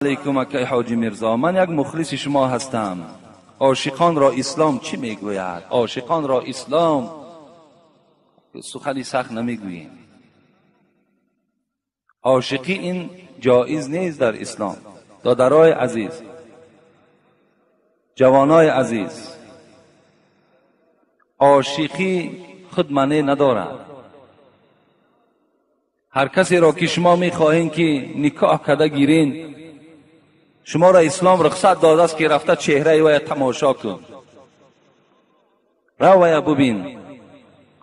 Алейкум, акай Ҳоҷи Мирзо, ман як мухлиси шумо ҳастам. Ошиқонро ислом чӣ мегӯяд? Ошиқонро ислом сухани сахт намегӯем. Ошиқӣ ин ҷоиз нест дар ислом. Додарои азиз, ҷавонои азиз, ошиқӣ худ маъне надорад. Ҳар касеро ки шумо мехоҳед ки никоҳ карда гирен, шуморо ислом рухсат додааст ки рафта чеҳраи вая тамошо кун, равая бубин,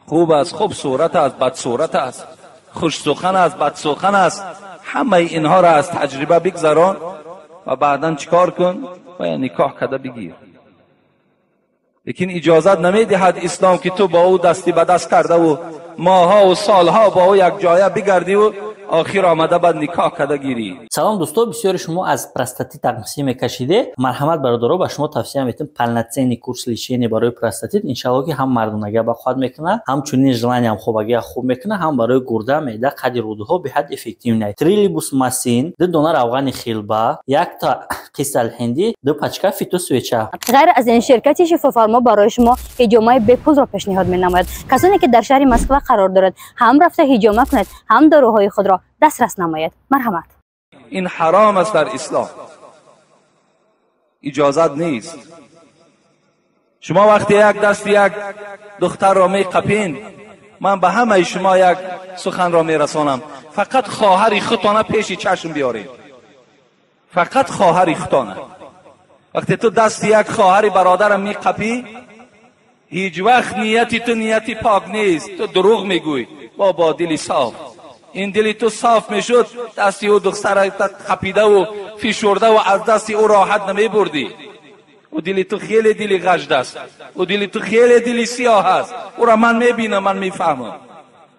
хуб аст, хуб сурат аст, бадсурат аст, хушсухан аст, бадсухан аст. Ҳамаи инҳоро аз таҷриба бигзарон ва баъдан чикор кун? Вая никоҳ карда бигир. Лекин иҷозат намедиҳад ислом ки ту бо ӯ дасти ба даст кардаву моҳҳову солҳо бо ӯ якҷоя бигардиву охир омада баъд никоҳ карда гирӣ. Салом, дӯсто, бисёри шумо аз простатит тақсим мекашиде. Марҳамат, бародаро, ба шумо тавсия метем полноценный курс лечения барои простатит. Иншалло, ки ҳам мардонагия бақувват мекунад, ҳамчунин желаниям хобагия хуб мекунад, ҳам барои гурда, меъда, қади рӯдаҳо беҳад эффективный. Трилибус масин, 2 дона равғани хилба, якта қисалҳиндӣ, 2 пачка фитосвеча. Ғайр аз ин, ширкати Шифофармо барои шумо ҳиҷомаи бепулро пешниҳод менамояд. Касоне ки дар шаҳри Москва қарор дорад, ҳам рафта ҳиҷома кунед, ҳам доруҳои худро дастрас намояд. Марҳамат. Ин ҳаром аст дар ислом, иҷозат нест. Шумо вақте як дасти як духтарро меқапин, ман ба ҳамаи шумо як суханро мерасонам: фақат хоҳари худтона пеши чашм биёред, фақат хоҳари худтона. Вақте ту дасти як хоҳари бародарам меқапӣ, ҳеҷ вақт нияти ту нияти пок нест, ту дурӯғ мегӯй бо дили соф. Ин дили ту соф мешуд, дасти ӯ духтара қапидаву фишурдаву аз дасти ӯ роҳат намебурдӣ. Ӯ дили ту хеле дили ғажд аст, ӯ дили ту хеле дили сиёҳ аст. Ӯро ман мебинам, ман мефаҳмам,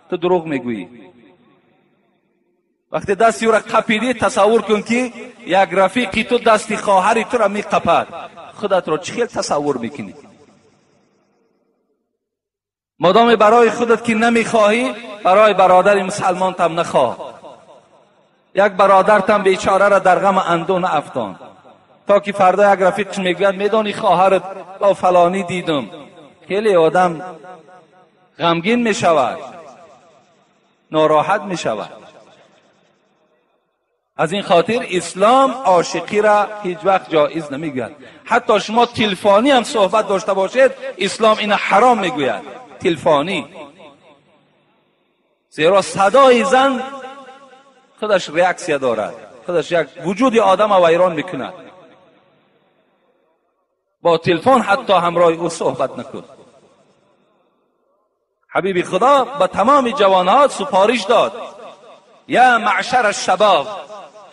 ту дурӯғ мегӯӣ. Вақте дасти ӯро қапидӣ, тасаввур кун ки як рафиқи ту дасти хоҳари туро меқапад, худатро чӣ хел тасаввур мекунӣ? Модоме барои худат ки намехоҳӣ, барои бародари мусалмонтам нахоҳ. Як бародартам бечораро дар ғам андӯ наафтон, то ки фардо як рафиқш мегӯяд: медонӣ, хоҳарат бо фалонӣ дидум. Хеле одам ғамгин мешавад, нороҳат мешавад. Аз ин хотир ислом ошиқиро ҳеҷ вақт ҷоиз намегӯяд. Ҳатто шумо телефонӣ ҳам суҳбат дошта бошед, ислом ина ҳаром мегӯяд. Телефонӣ, зеро садои зан худаш реаксия дорад, худаш як вуҷуди одама вайрон мекунад. Бо телефон ҳатто ҳамроҳи ӯ суҳбат накун. Ҳабиби Худо ба тамоми ҷавонҳо супориш дод: я маъшар шабоб,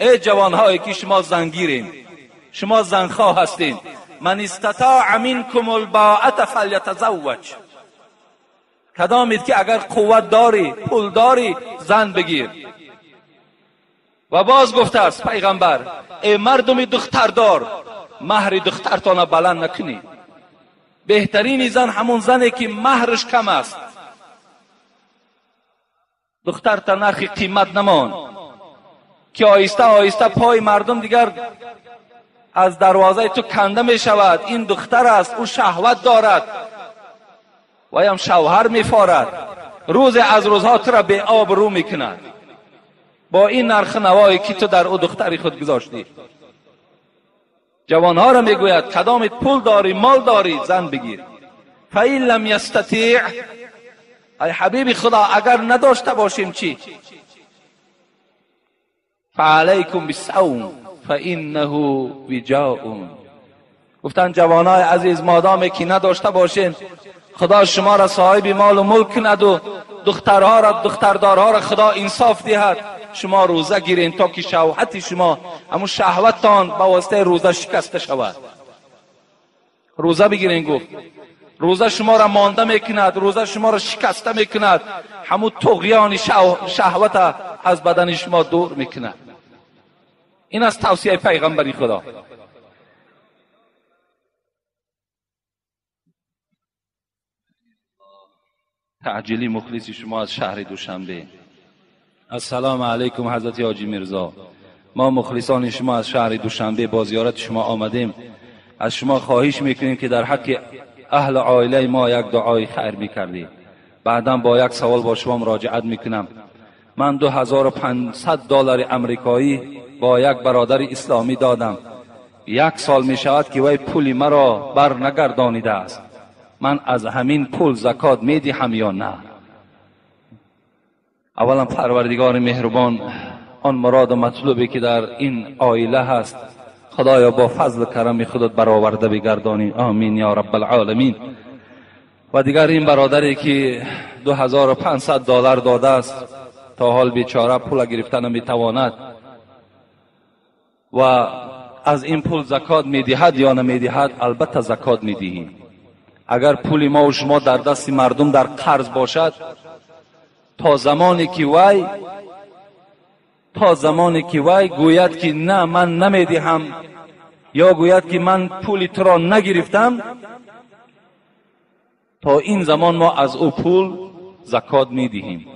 эй ҷавонҳое ки шумо зангирен, шумо занхоҳ ҳастед, ман истатоа минкум албоата фалятазавваҷ. Кадомед ки агар қувват дорӣ, пул дорӣ, зан бигир. Ва боз гуфтааст пайғамбар: эй мардуми духтардор, маҳри духтартона баланд накунед. Беҳтарини зан ҳамон зане ки маҳраш кам аст. Духтарта нархи қимат намон, ки оҳиста оҳиста пои мардум дигар аз дарвозаи ту канда мешавад. Ин духтар аст, ӯ шаҳват дорад, ваям шавҳар мефорад. Рӯзе аз рӯзҳо тура беобрӯ мекунад бо ин нархи навое ки ту дар ӯ духтари худ гузоштӣ. Ҷавонҳоро мегӯяд: кадомит пул дорӣ, мол дорӣ, зан бигир. Фаин лам ястатиъ, ай ҳабиби Худо, агар надошта бошем чӣ? Фаалайкум бисавм фаиннаҳу виҷоун. Гуфтанд: ҷавонои азиз, модоме ки надошта бошем, Худо шуморо соҳиби молу мулк кунаду духтарҳоро, духтардорҳоро Худо инсоф диҳад, шумо рӯза гирен, то ки шавҳати шумо, ҳамун шаҳваттон ба воситаи рӯза шикаста шавад. Рӯза бигирен, гуфт, рӯза шуморо монда мекунад, рӯза шуморо шикаста мекунад, ҳамун туғёни шаҳвата аз бадани шумо дур мекунад. Ин аз тавсияи пайғамбари Худо. Таъҷилӣ мухлиси шумо аз шаҳри Душанбе. Ассалому алайкум, ҳазрати Ҳоҷи Мирзо. ما مخلصان شما از شهر دوشنبه با زیارت شما آمدیم. از شما خواهش میکنیم که در حق اهل عائله ما یک دعای خیر میکردید. بعدا با یک سوال با شما مراجعت میکنم. من 2500 دلار امریکایی با یک برادر اسلامی دادم. 1 سال می شود که وی پول مرا بر نگردانیده است. من از همین پول زکات می دهم یا نه؟ اولا پروردگار مهربان، آن مراد و مطلوبی که در این عائله هست خدایا با فضل و کرم خودت برآورده بگردانی، آمین یا رب العالمین. و دیگر این برادری که 2500 دلار داده است، تا حال بیچاره پول گرفتن نمیتواند و از این پول زکات میدهد یا نمیدهد؟ البته زکات میدهیم. اگر پول ما و شما در دست مردم در قرض باشد، تا زمانی که وی گوید که نه من نمیدهم، یا گوید که من پول تو را نگرفتم، تا این زمان ما از او پول زکات میدهیم.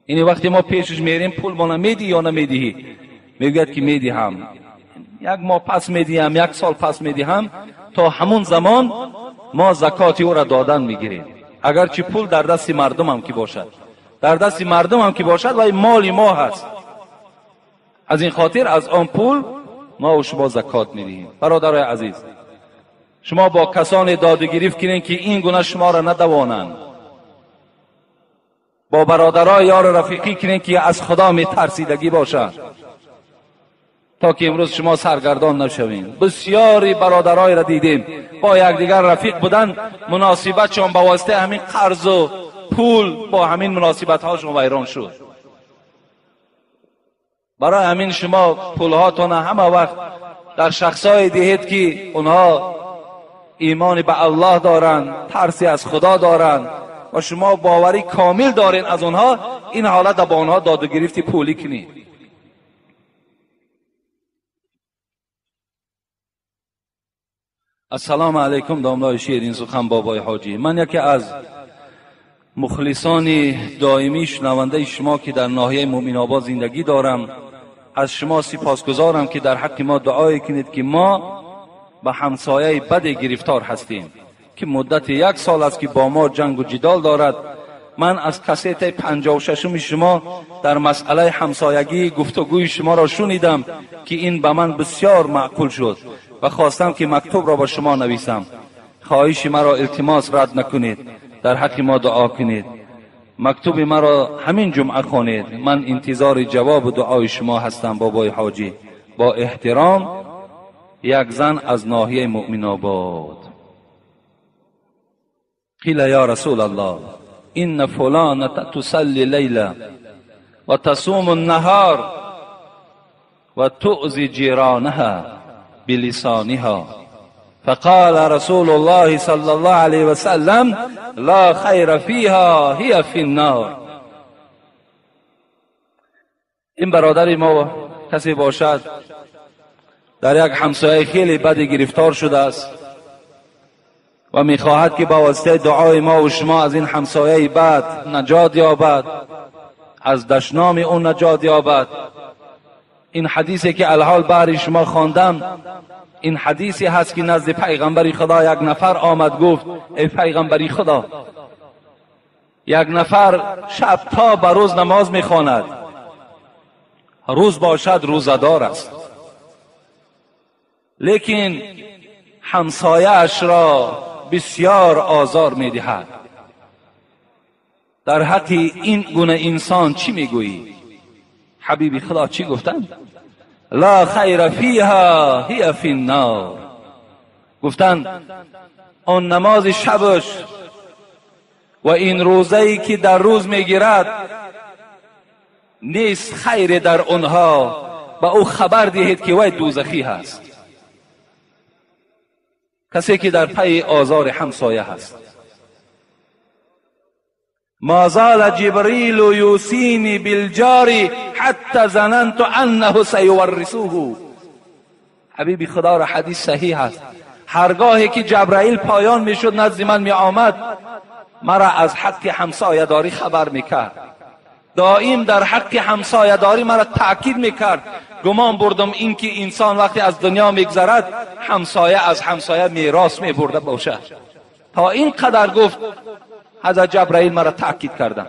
این وقتی ما پیشش میریم پول ما نمیدی یا نمیدهی، میگوید که میدهم، 1 ماه پس میدهم، 1 سال پس میدهم، تا همون زمان ما زکات او را دادن میگیریم. اگرچه پول در دست مردم هم که باشد، در دست مردم هم که باشد و مال ما هست، از این خاطر از آن پول ما و شما زکات میدهیم. برادرای عزیز، شما با کسان داد و گرفت کنین که این گونه شما را ندوانند. با برادرای یار رفیقی کنین که از خدا می ترسیدگی باشند، تا که امروز شما سرگردان نشوین. بسیاری برادرای را دیدیم با یکدیگر رفیق بودن، مناسبتشان با واسطه همین قرض و پول با همین مناسبت هاشون ویران شد. برای همین شما پولهاتون همه وقت در شخصای دهید که اونها ایمان به الله دارند، ترسی از خدا دارند و شما باوری کامل دارین از اونها، این حالت با اونها داد و گرفتی پولی کنید. السلام علیکم داملای شیرین سخن بابای حاجی. من یکی از مخلصان دائمی شنونده شما که در ناحیه مؤمن آباد زندگی دارم، از شما سپاسگزارم که در حق ما دعای کنید که ما به همسایه بد گرفتار هستیم که مدت 1 سال است که با ما جنگ و جدال دارد. من از کسیت 56 شما در مسئله همسایگی گفتگوی شما را شنیدم که این به من بسیار معقول شد و خواستم که مکتوب را با شما نویسم. خواهش مرا التماس رد نکنید، در حق ما دعا کنید. مکتوب مرا همین جمعه خوانید. من انتظار جواب دعای شما هستم بابای حاجی. با احترام، یک زن از ناحیه مؤمن آباد. قیل یا رسول الله ان فلانة تصلی لیلا و تصوم النهار و تؤذی جیرانها بلسانها، فقال رسول الله صلى الله عليه وسلم لا خیر فيها هي في النار. این برادر ما کسی باشد در یک همسایه خیلی بد گرفتار شده است و میخواهد که با واسطه دعای ما و شما از این همسایه بد نجات یابد، از دشنام اون نجات یابد. این حدیثی که الحال برای شما خواندم، این حدیثی هست که نزد پیغمبر خدا یک نفر آمد گفت ای پیغمبر خدا، یک نفر شب تا به روز نماز میخواند، روز باشد روزه‌دار است، لیکن همسایه‌اش را بسیار آزار میدهد. در حق این گونه انسان چی میگویی؟ حبیب خدا چی گفتند؟ لا خیر فیها هی فی النار. گفتند آن نماز شبش و این روزه‌ای که در روز میگیرد نیست خیر در آنها، به او خبر دهید که وی دوزخی هست. کسی که در پی آزار همسایه هست. ما زال جبریل یوصینی بالجار حتی ظننت انه سیورثه. حبیبی خدا را حدیث صحیح است. هرگاهی که جبرائیل پایان میشد نزد من می آمد، مرا از حق همسایه داری خبر میکرد. دائم در حق همسایه داری مرا تاکید میکرد گمان بردم اینکه انسان وقتی از دنیا میگذرد همسایه از همسایه میراث میبرده باشد. تا این قدر گفت حضرت جبرائیل مرا تأکید کردن.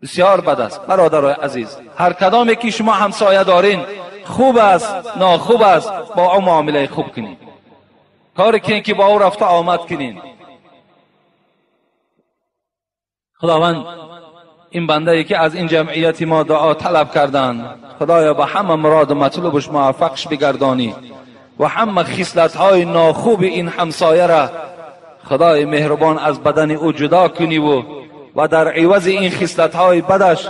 بسیار بد است برادرای عزیز. هر کدامی که شما همسایه دارین، خوب است ناخوب است، با او معامله خوب کنین، کاری کنین که با او رفته آمد کنین. خداوند این بنده ای که از این جمعیت ما دعا طلب کردند، خدایا به همه مراد و مطلوبش موفقش بگردانی و همه خصلت های ناخوب این همسایه را خدای مهربان از بدن او جدا کنی و در عوض این خصلت های بدش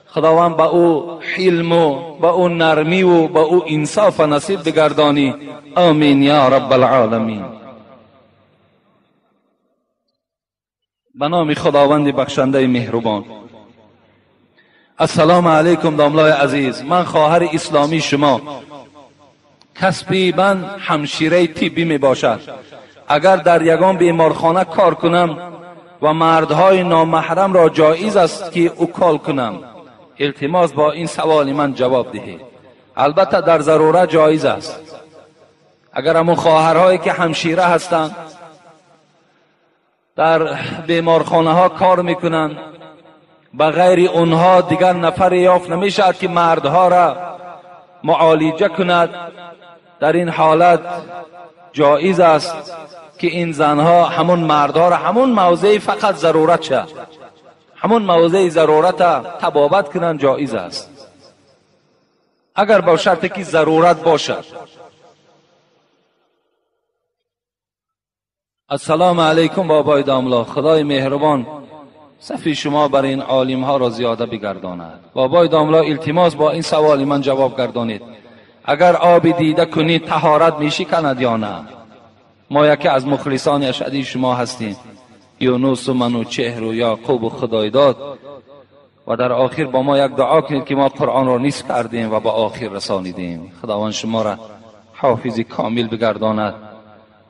خداوند به او حلم و به او نرمی و به او انصاف نصیب بگردانی. آمین یا رب العالمین. به نام خداوند بخشنده مهربان. السلام علیکم داملای عزیز، من خواهر اسلامی شما، کسبی من همشیره طبی می باشد. اگر در یگان بیمارخانه کار کنم و مردهای نامحرم را جایز است که اوکال کنم؟ التماس با این سوال من جواب دهید. البته در ضروره جایز است. اگر همون خواهرهایی که همشیره هستند در بیمارخانه ها کار میکنند، به غیر اونها دیگر نفر یافت نمیشد که مردها را معالجه کند، در این حالت جایز است که این زنها همون مردها را همون موضع فقط ضرورت شد، همون موضع ضرورت طبابت کنند، جایز است، اگر با شرط که ضرورت باشد. السلام علیکم بابای داملا، خدای مهربان صفی شما بر این عالم ها را زیاده بگرداند. بابای داملا التماس با این سوال من جواب گردانید. اگر آب دیده کنید طهارت میشکند یا نه؟ ما یکی از مخلصان اشدی شما هستیم، یونس و منوچهر و یعقوب و خدایداد، و در آخر با ما یک دعا کنید که ما قرآن را نیست کردیم و با آخر رسانیدیم. خداوند شما را حافظ کامل بگرداند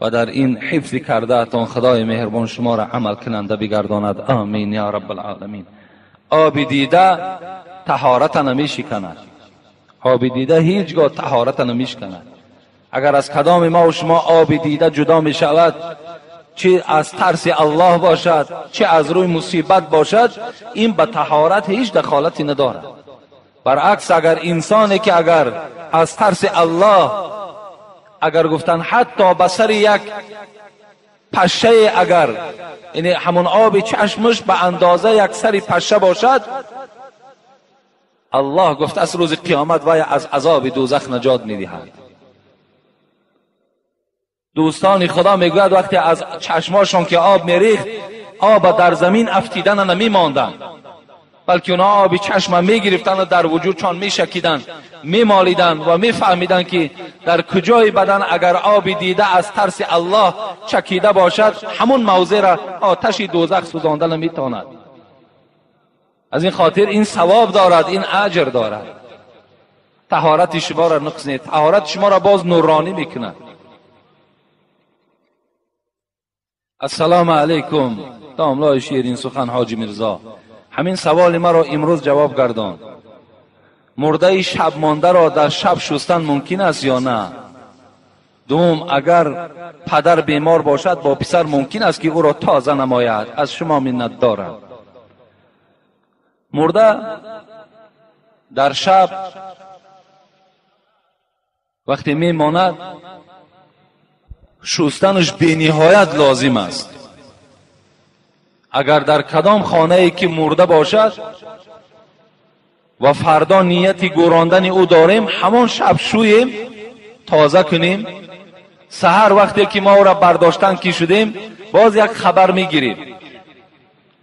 و در این حفظ کرده تان خدای مهربان شما را عمل کننده بگرداند. آمین یا رب العالمین. آب دیده طهارت نمیشکند. آب دیده هیچگاه طهارت نمیشکند. اگر از کدام ما و شما آب دیده جدا می شود، چه از ترس الله باشد چه از روی مصیبت باشد، این به طهارت هیچ دخالتی ندارد. برعکس اگر انسانی که اگر از ترس الله، اگر گفتن حتی به سر یک پشه، اگر یعنی همون آب چشمش به اندازه یک سر پشه باشد، الله گفت از روز قیامت وی از عذاب دوزخ نجات میدهد. دوستان خدا میگوید وقتی از چشماشون که آب میریخت، آب در زمین افتیدن نمیماندن، بلکه اونا آب چشم میگرفتن و در وجودشان میشکیدن، میمالیدن و میفهمیدن که در کجای بدن اگر آب دیده از ترس الله چکیده باشد، همون موضع را آتش دوزخ سوزانده نمیتواند. از این خاطر این ثواب دارد، این اجر دارد. طهارت شما را نقص نیست، طهارت شما را باز نورانی میکند. السلام علیکم داملای شیرین سخن حاجی میرزا، همین سوال مرا امروز جواب گردان. مرده شب مانده را در شب شستن ممکن است یا نه؟ دوم، اگر پدر بیمار باشد با پسر ممکن است که او را تازه نماید؟ از شما منت دارم. مرده در شب وقتی میماند شستنش بینهایت لازم است. اگر در کدام خانه ای که مرده باشد و فردا نیت گوراندن او داریم، همان شب شویم تازه کنیم، سحر وقتی که ما او را برداشتن کی شدیم باز یک خبر میگیریم.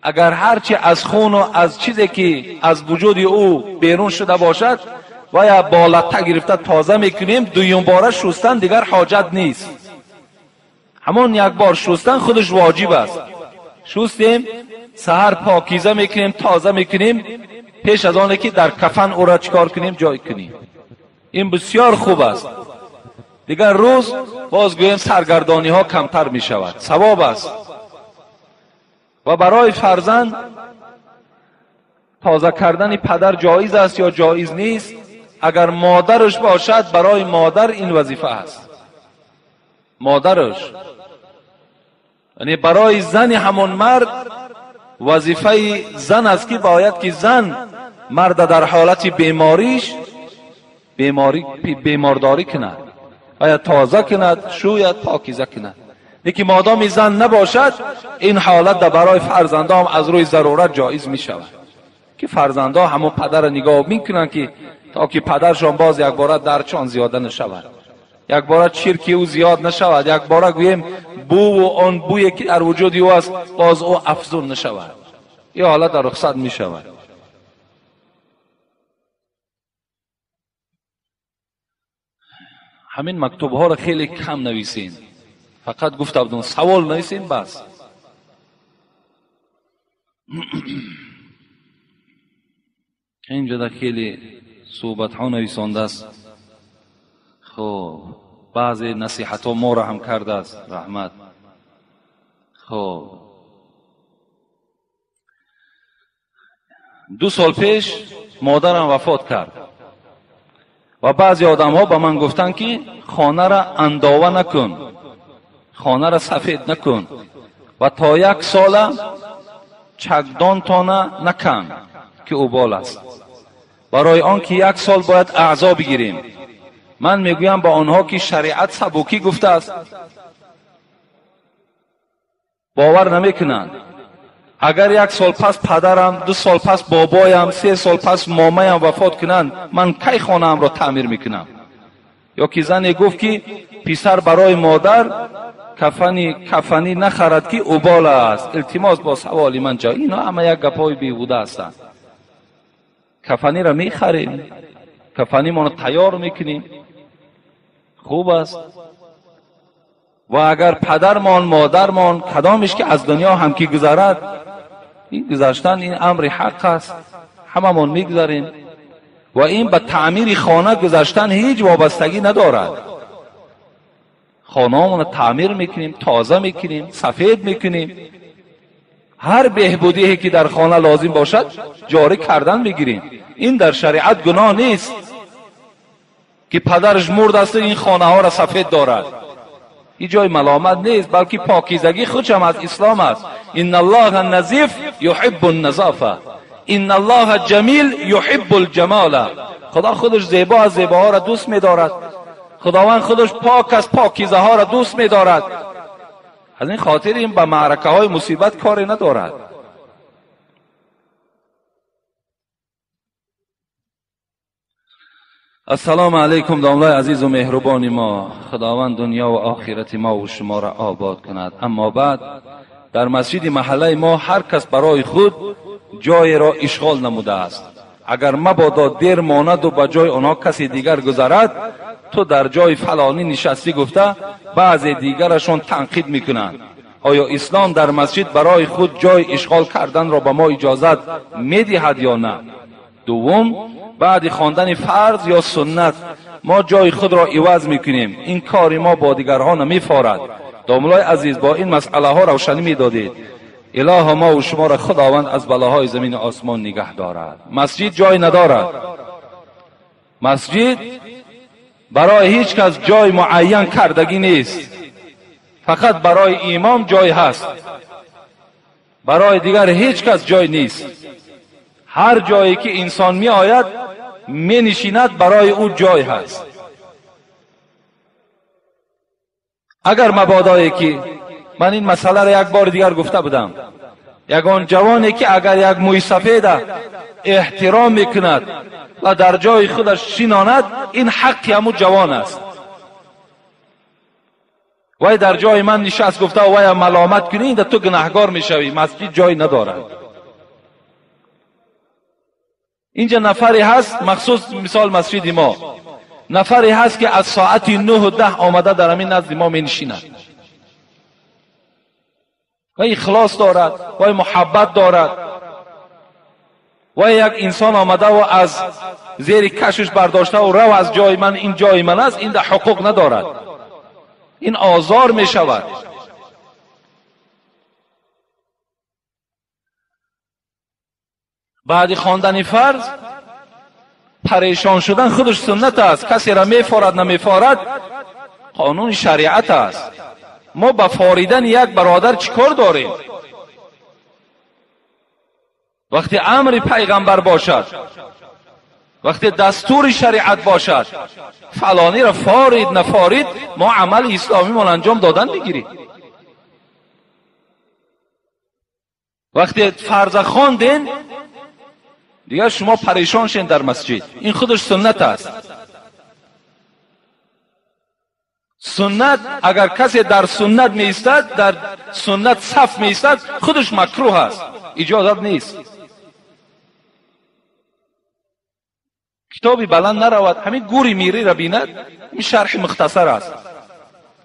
اگر هرچی از خون و از چیزی که از وجود او بیرون شده باشد و یا بالاتر گرفته تازه میکنیم، دویم باره شستن دیگر حاجت نیست. همون یک بار شستن خودش واجب است. شستیم، سحر پاکیزه میکنیم، تازه میکنیم، پیش از آنه که در کفن او را چکار کنیم، جای کنیم. این بسیار خوب است. دیگر روز باز گوییم سرگردانی ها کمتر می شود، ثواب است. و برای فرزند Тоза кардани падар ҷоиз аст ё ҷоиз нест? Агар модараш бошад, барои модар ин вазифа аст. Модараш, яъне барои зани ҳамон мард вазифаи зан аст ки бояд ки зан марда дар ҳолати бемориш бемордорӣ кунад, бояд тоза кунад, шӯяд, покиза кунад. Лекин модоми зан набошад, ин ҳолат барои фарзандон аз рӯи зарурат ҷоиз мешавад ки фарзандон ҳамон падарро нигоҳ мекунанд ки то ки падаршон боз якбора дардшон зиёда нашавад, якбора чирки ӯ зиёд нашавад, якбора гӯем бӯву он бӯе ки дар вуҷуди ӯ аст боз ӯ афзун нашавад. Ин ҳолат дар рухсат мешавад. Ҳамин мактубҳоро хеле кам нависем, фақат гуфта будам савол нависем бас. Инҷода хеле суҳбатҳо нависондааст. Хуб, баъзе насиҳатҳо моро ҳам кардааст, раҳмат. Хуб, 2 сол пеш модарам вафот кард ва баъзе одамҳо ба ман гуфтанд ки хонаро андова накун, хонаро сафед накун ва то 1 сола чакдонтона накан ки убол аст, барои он ки 1 сол бояд аъзо бигирем. Ман мегӯям ба онҳо ки шариат сабукӣ гуфтааст, бовар намекунанд. Агар 1 сол пас падарам, 2 сол пас бобоям, 3 сол пас момаям вафот кунанд, ман кай хонаамро таъмир мекунам? Ё ки зане гуфт ки писар барои модар кафанӣ нахарад ки убол аст. Илтимос бо саволи ман ҷо. Ино ҳама як гапҳои беҳуда ҳастанд. Кафаниро мехарем, кафанимонро тайёр мекунем, хуб аст. Ва агар падармон, модармон кадомеш ки аз дунё ҳам ки гузарад, ин гузаштан ин амри ҳақ аст, ҳамамон мегузарем ва ин ба таъмири хона гузаштан ҳеҷ вобастагӣ надорад. Хонаамонро таъмир мекунем, тоза мекунем, сафед мекунем, ҳар беҳбудие ки дар хона лозим бошад ҷорӣ кардан мегирем. Ин дар шариат гуноҳ нест ки падараш мурд аст ин хонаҳоро сафед дорад. Ин ҷои маломат нест, балки покизагӣ худшам аз ислом аст. Инна аллоҳа назиф юҳиббу назофа, инна аллоҳа ҷамил юҳиббу лҷамола. Худо худаш зебо аст, зебоҳоро дӯст медорад. Худованд худаш пок аст, покизаҳоро дӯст медорад. Аз ин хотир ин ба маъракаҳои мусибат коре надорад. Ассалому алайкум домлаи азизу меҳрубони мо. Худованд дунё ва охирати мо ва шуморо обод кунад. Аммо баъд, дар масҷиди маҳаллаи мо ҳар кас барои худ ҷоеро ишғол намудааст. Агар мабодо дер монаду ба ҷои онҳо касе дигар гузарад, ту дар ҷои фалонӣ нишастӣ гуфта баъзе дигарашон танқид мекунанд. Оё ислом дар масҷид барои худ ҷой ишғол карданро ба мо иҷозат медиҳад ё на? Дуввум, баъди хондани фарз ё суннат мо ҷои худро иваз мекунем. Ин кори мо бо дигарҳо намефорад. Домулои азиз, бо ин масъалаҳо равшанӣ медодед. Илоҳо мо ва шуморо Худованд аз балоҳои замину осмон нигаҳ дорад. Масҷид ҷой надорад. Масҷид барои ҳеҷ кас ҷой муайян кардагӣ нест. Фақат барои имом ҷой ҳаст, барои дигар ҳеҷ кас ҷой нест. Ҳар ҷое ки инсон меояд менишинад, барои ӯ ҷой ҳаст. Агар мабодое ки ман ин масъаларо як бори дигар гуфта будам, ягон ҷавоне ки агар як мӯйсафеда эҳтиром мекунад ва дар ҷои худаш шинонад, ин ҳаққи ҳамун ҷавон аст. Вай дар ҷои ман нишаст гуфта вая маломат кунӣ, инда ту гунаҳгор мешавӣ. Масҷид ҷой надорад. Инҷа нафаре ҳаст, махсус мисол масҷиди мо, нафаре ҳаст ки аз соати 9:10 омада дар ҳамин назди мо менишинад. Вай ихлос дорад, вай муҳаббат дорад. Вай як инсон омада ва аз зери кашиш бардошта ва рав аз ҷои ман, ин ҷои ман аст, ин да ҳуқуқ надорад. Ин озор мешавад. Баъди хондани фарз парешон шудан худаш суннат аст. Касеро мефорад намефорад қонуни шариат аст. Мо ба форидани як бародар чӣ кор дорем? Вақте амри пайғамбар бошад, вақте дастури шариат бошад, фалониро форид нафорид, мо амали исломимон анҷом додан мегирем. Вақте фарза хонден, дигар шумо парешон шен дар масҷид. Ин худаш суннат аст. Суннат агар касе дар суннат меистад, дар суннат саф меистад, худаш макрӯҳ аст, иҷозат нест. Китоби баланд наравад, ҳамин гури мириро бинад, ин шарҳи мухтасар аст.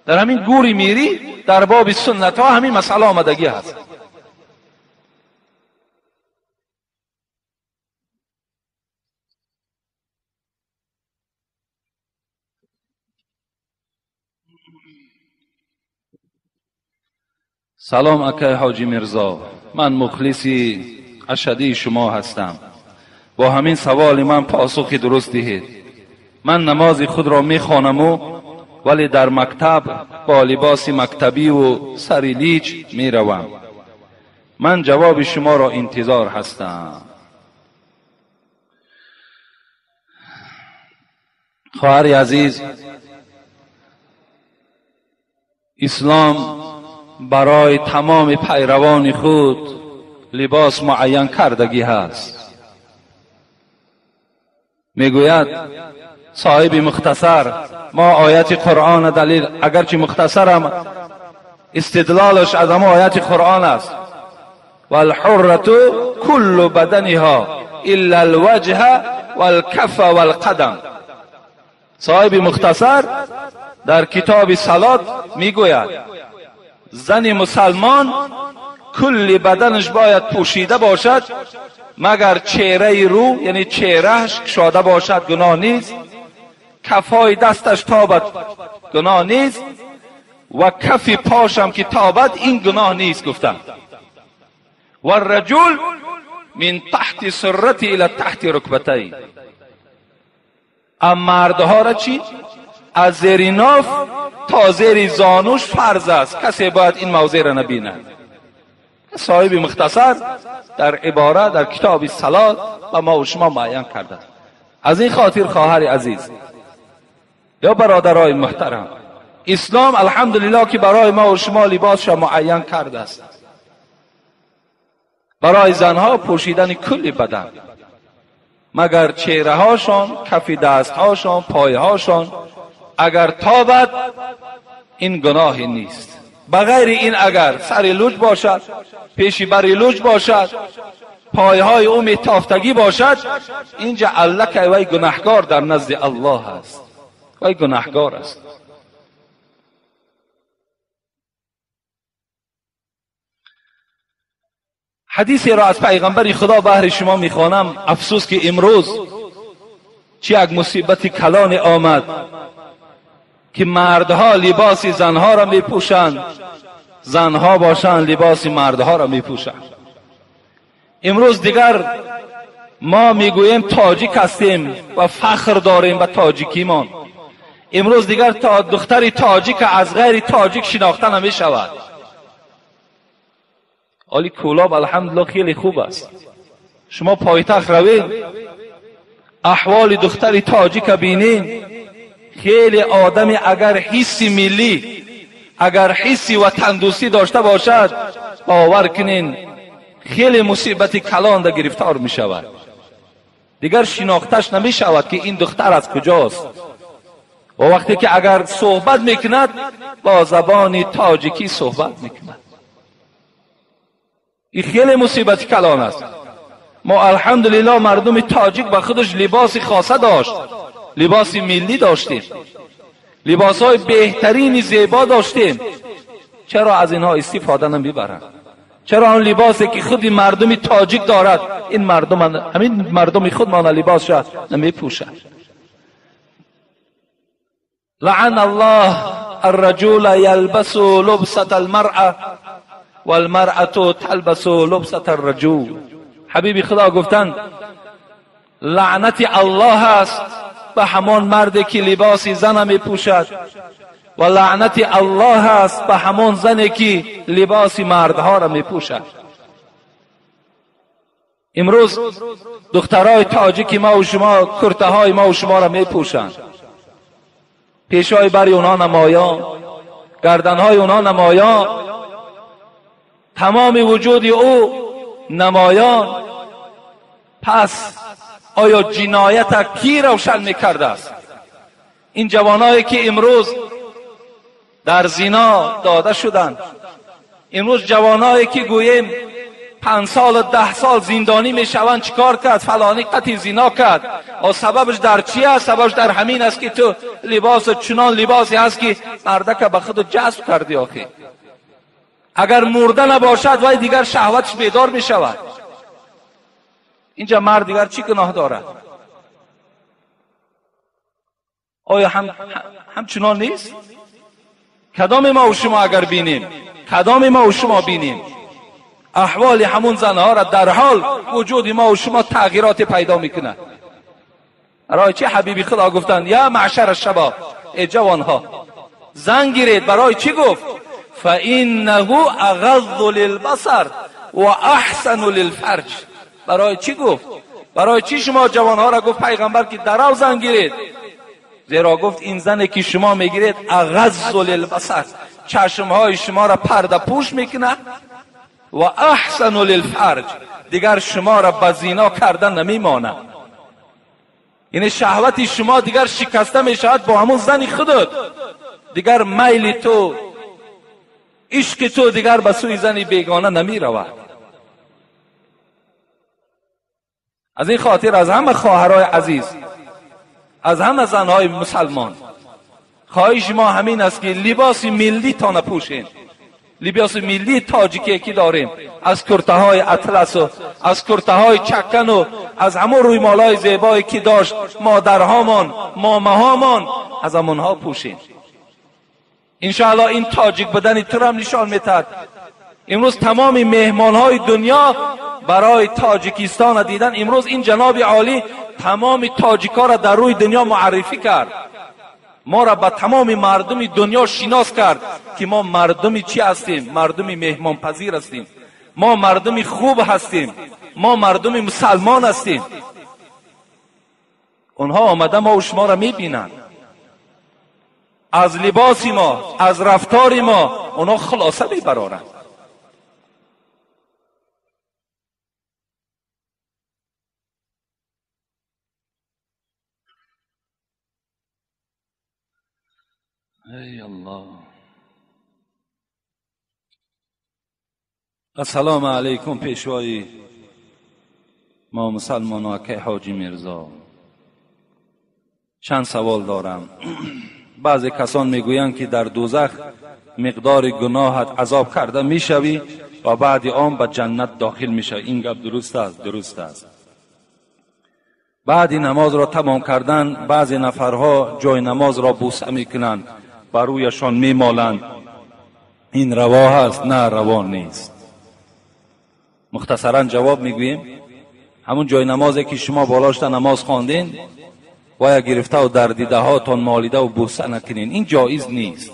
Дар ҳамин гури мирӣ дар боби суннатҳо ҳамин масъала омадагӣ ҳаст. Салом акай ҳоҷи Мирзо, ман мухлиси ашадии шумо ҳастам. Бо ҳамин саволи ман посухи дуруст диҳед. Ман намози худро мехонаму вале дар мактаб бо либоси мактабиву сари лич меравам. Ман ҷавоби шуморо интизор ҳастам. Хоҳари азиз, ислом барои тамоми пайравони худ либос муайян кардагӣ ҳаст. Мегӯяд соҳиби мухтасар, мо ояти Қуръон далил, агарчи мухтасарам истидлолаш аз ҳамон ояти Қуръон аст. Валҳуррату куллу баданиҳо илла алваҷҳа валкафа валқадам. Соҳиби мухтасар дар китоби салот мегӯяд зани мусалмон кулли баданаш бояд пӯшида бошад, магар чеҳраи рӯ, яъне чеҳрааш кушода бошад, гуноҳ нест, кафҳои дасташ тобад, гуноҳ нест, ва кафи пошам ки тобад, ин гуноҳ нест гуфтанд. Варраҷул мин таҳти суррати ила таҳти рукбатай. Ам мардҳоро чӣ? Аз зери ноф то зери зонуш фарз аст, касе бояд ин мавзеъро набинад. Соҳиби мухтасар дар ибора дар китоби салот ба мо ва шумо муайян кардааст. Аз ин хотир хоҳари азиз ё бародарои муҳтарам, ислом алҳамдулиллоҳ ки барои мо ва шумо либосша муайян кардааст. Барои занҳо пӯшидани кулли бадан, магар чеҳраҳошон, кафи дастҳошон, пойҳошон агар тобад, ин гуноҳе нест. Ба ғайри ин агар сари луҷ бошад, пеши бари луҷ бошад, пойҳои ӯ метофтагӣ бошад, инҷа аллакай вай гунаҳкор дар назди Аллоҳ аст, вай гунаҳкор аст. Ҳадисеро аз пайғамбари Худо баҳри шумо мехонам. Афсӯс ки имрӯз чӣ як мусибати калоне омад ки мардҳо либоси занҳоро мепӯшанд, занҳо бошанд либоси мардҳоро мепӯшанд. Имрӯз дигар мо мегӯем тоҷик ҳастем ва фахр дорем ба тоҷикимон. Имрӯз дигар духтари тоҷик аз ғайри тоҷик шинохта намешавад. Оли Кӯлоб алҳамдулиллоҳ хеле хуб аст. Шумо пойтахт равед, аҳволи духтари тоҷика бинед, хеле одами агар ҳисси миллӣ, агар ҳисси ватандӯстӣ дошта бошад, бовар кунед хеле мусибати калонда гирифтор мешавад. Дигар шинохташ намешавад ки ин духтар аз куҷост. Ва вақте ки агар суҳбат мекунад, бо забони тоҷикӣ суҳбат мекунад. Ин хеле мусибати калон аст. Мо алҳамдулиллоҳ мардуми тоҷик ба худаш либоси хоса дошт, либоси миллӣ доштем, либосҳои беҳтарини зебо доштем. Чаро аз инҳо истифода намебаранд? Чаро он либосе ки худи мардуми тоҷик дорад, ин мардум ҳамин мардуми худмона либосша намепӯшад? لعن الله الرجل يلبس لبسة المرأة والمرأة تلبس لبسة الرجل. حبیب خدا گفتند لعنت الله است به همان مردی که لباس زن میپوشد و لعنت الله است به همان زنی که لباس مردها را میپوشد. امروز دخترای تاجیک ما و شما کرته های ما و شما را میپوشند، پیشای بر اونها نمایان، گردنهای اونها نمایان، تمام وجود او نمایان. پس آیا جنایت کی روشن میکرده است؟ این جوانایی که امروز در زنا داده شدند، امروز جوانایی که گوییم 5 سال و 10 سال زندانی میشوند، چیکار کرد؟ فلانی قطعی زنا کرد. و سببش در چی است؟ سببش در همین است که تو لباس چنان لباسی هست که مردک به خود جذب کردی. آخه اگر مرده نباشد وای دیگر شهوتش بیدار میشود. اینجا مرد دیگر چی گناه دارد؟ آیا همچنان نیست؟ کدام ما و شما اگر بینیم، کدام ما و شما بینیم احوال همون زنها را، در حال وجود ما و شما تغییرات پیدا میکنه. برای چه حبیبی خدا گفتند یا معشر الشباب، ای جوانها زن گیرید. برای چی گفت؟ فانه اغض للبصر و احسن للفرج. برای چی گفت؟ برای چی شما جوانها را گفت پیغمبر که درو زن گیرید؟ زیرا گفت این زنی که شما میگیرید اغض للبصر، چشمهای شما را پرده پوش میکنه، و احسن للفرج، دیگر شما را به زنا کردن نمیمانه. یعنی شهوت شما دیگر شکسته میشود با همون زن خودت، دیگر میل تو، عشق تو دیگر به سوی زن بیگانه نمی رود. از این خاطر از همه خواهرای عزیز، از همه زنهای مسلمان خواهش ما همین است که لباس ملی تا نپوشین. لباس ملی تاجیکی که داریم، از کرته های اطلس و از کرته های چکن و از همون رویمالای زیبایی که داشت مادرهامان، ماماهامان، از همونها پوشین. انشاءالله این تاجیک بدن تو را نشان میتد. امروز تمام مهمانهای دنیا برای تاجیکستان دیدن. امروز این جناب عالی تمام تاجیکا را در روی دنیا معرفی کرد، ما را به تمام مردم دنیا شناس کرد که ما مردم چی هستیم؟ مردم مهمان پذیر هستیم، ما مردم خوب هستیم، ما مردم مسلمان هستیم. اونها آمده ما و شما را میبینند، از لباس ما، از رفتار ما اونها خلاصه میبرارند. ای الله. السلام علیکم پیشوای ما مسلمان ها که حاجی میرزا. چند سوال دارم. بعضی کسان میگویند که در دوزخ مقدار گناهت عذاب کرده میشوی و بعد آن به جنت داخل میشوی. این گپ درست است؟ درست است. بعد نماز را تمام کردن بعضی نفرها جای نماز را بوسه میکنند، بر رویشان میمالند. این روا هست؟ نه، روا نیست. مختصرا جواب میگوییم همون جای نمازی که شما بالاش نماز خواندین باید گرفته و در دیده هاتون مالیده و بوسه نکنین، این جایز نیست.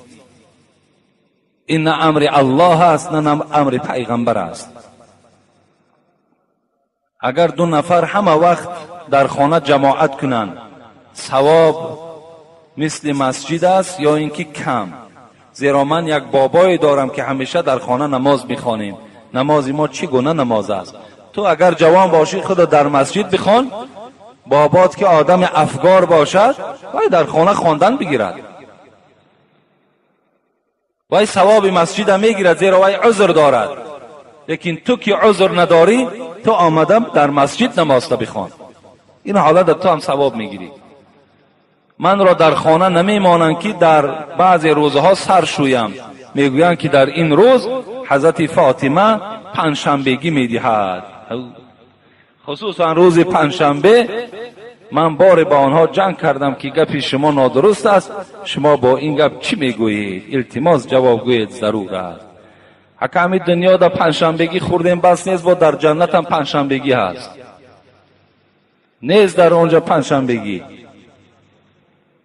این نه امر الله است نه امر پیغمبر است. اگر دو نفر همه وقت در خانه جماعت کنند ثواب مثل مسجد است یا اینکه کم؟ زیرا من یک بابایی دارم که همیشه در خانه نماز میخوانیم. نماز ما چگونه نماز است؟ تو اگر جوان باشی خود در مسجد بخوان، بابات که آدم افگار باشد باید در خانه خواندن بگیرد، وای ثواب مسجد میگیرد زیرا وای عذر دارد. لیکن تو که عذر نداری تو آمدم در مسجد نماز بخوان، این حالت تو هم ثواب میگیری. من را در خانه نمیمانند که در بعضی روزها سر شویم، میگویند که در این روز حضرت فاطمه پنجشنبگی میدهد، خصوصا روز پنجشنبه. من بار با آنها جنگ کردم که گپ شما نادرست است، شما با این گپ چی میگویید؟ التماس جواب گویید ضرور است. Ака ҳамин дунё дар панҷшанбегӣ хӯрдем бас нест, бо дар ҷаннат ҳам панҷшанбегӣ ҳаст. Нест дар онҷа панҷшанбегӣ.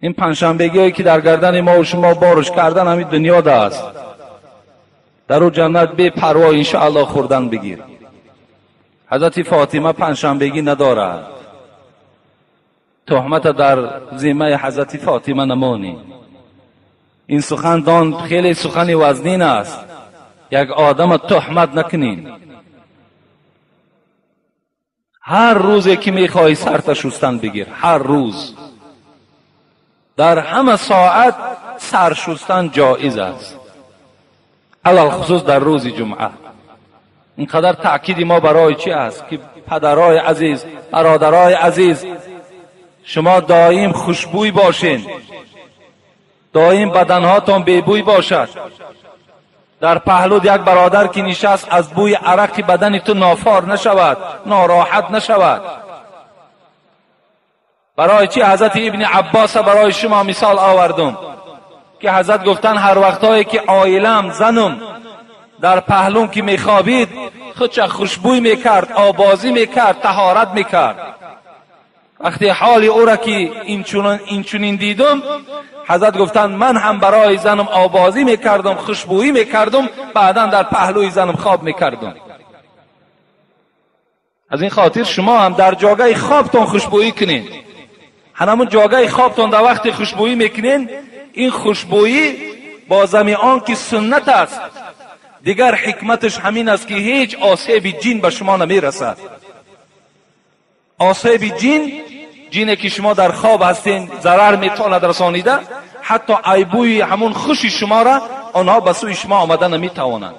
Ин панҷшанбегиҳое ки дар гардани мо шумо борш кардан ҳамин дунёда аст. Дар ӯ ҷаннат бепарво иншоаллоҳ хӯрдан бигир. Ҳазрати Фотима панҷшанбегӣ надорад. Туҳмата дар зиммаи ҳазрати Фотима намонӣ. Ин сухан дон хеле сухани вазнин аст. Як одама туҳмат накунин. Ҳар рӯзе ки мехоҳӣ сарта шустан бигир, ҳар рӯз. Дар ҳама соат сар шустан ҷоиз аст. Алалхусус дар рӯзи ҷумъа. Инқадар таъкиди мо барои чӣ аст ки падарои азиз, бародарои азиз, шумо доим хушбӯй бошед, доим баданҳотон бебӯй бошад. Дар паҳлуд як бародар ки нишаст аз бӯи арақи бадани ту нофор нашавад, нороҳат нашавад. Барои чӣ ҳазрати ибни Аббоса барои шумо мисол овардум ки ҳазрат гуфтанд ҳар вақтҳое ки оилам, занум дар паҳлум ки мехобид, худша хушбӯй мекард, обозӣ мекард, таҳорат мекард. Вақте ҳоли ӯра ки инчунин дидум, ҳазрат гуфтанд ман ҳам барои занам обозӣ мекардум, хушбӯӣ мекардум, баъдан дар паҳлӯи занам хоб мекардум. Аз ин хотир шумо ҳам дар ҷогаи хобтон хушбӯӣ кунед. Ҳамон ҷогаи хобтон дар вақти хушбӯӣ мекунед, ин хушбӯӣ бо зами он ки суннат аст, дигар ҳикматаш ҳамин аст ки ҳеҷ осеби ҷин ба шумо намерасад. Осеби ҷин, ҷине ки шумо дар хоб ҳастен, зарар метавонад расонида, ҳатто айбӯи ҳамун хуши шуморо онҳо ба сӯи шумо омада наметавонанд.